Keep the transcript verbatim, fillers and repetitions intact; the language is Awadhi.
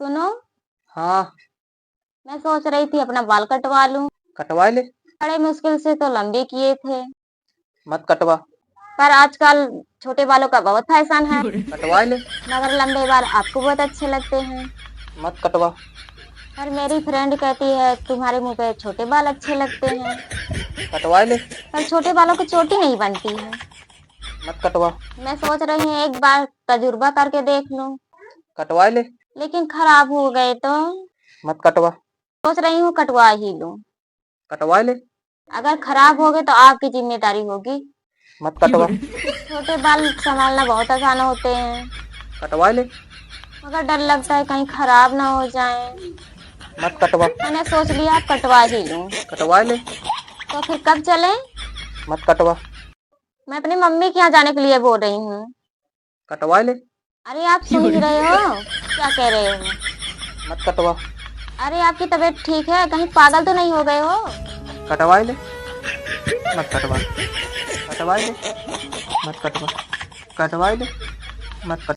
सुनो। हाँ। मैं सोच रही थी अपना बाल कटवा लूं। कटवा ले। बड़े मुश्किल से तो लंबे किए थे। मत कटवा। पर आजकल छोटे बालों का बहुत फैशन है। कटवा ले। मगर लंबे बाल आपको बहुत अच्छे लगते हैं। मत कटवा। पर मेरी फ्रेंड कहती है तुम्हारे मुंह पे छोटे बाल अच्छे लगते हैं। कटवा ले। पर छोटे बालों की चोटी नहीं बनती है। मत कटवा। मैं सोच रही हूँ एक बार तजुर्बा करके देख लूं। कटवा ले। लेकिन खराब हो गए तो? मत कटवा। सोच रही हूँ कटवा ही लूं। कटवा ले। अगर खराब हो गए तो आपकी जिम्मेदारी होगी। मत कटवा। छोटे बाल संभालना बहुत आसान होते हैं। कटवा ले। मगर डर लगता है कहीं खराब ना हो जाए। मत कटवा। मैंने सोच लिया, अब कटवा ही लूं। कटवा ले। तो फिर कब चलें? मत कटवा। मैं अपनी मम्मी के यहाँ जाने के लिए बोल रही हूँ। कटवा ले। अरे, आप सुन ही रहे हो, क्या कह रहे हो? मत कटवा। अरे, आपकी तबीयत ठीक है? कहीं पागल तो नहीं हो गए हो? कटवा ले। मत कटवा। कटवा ले। मत कटवा। कटवा ले। मत कटवा।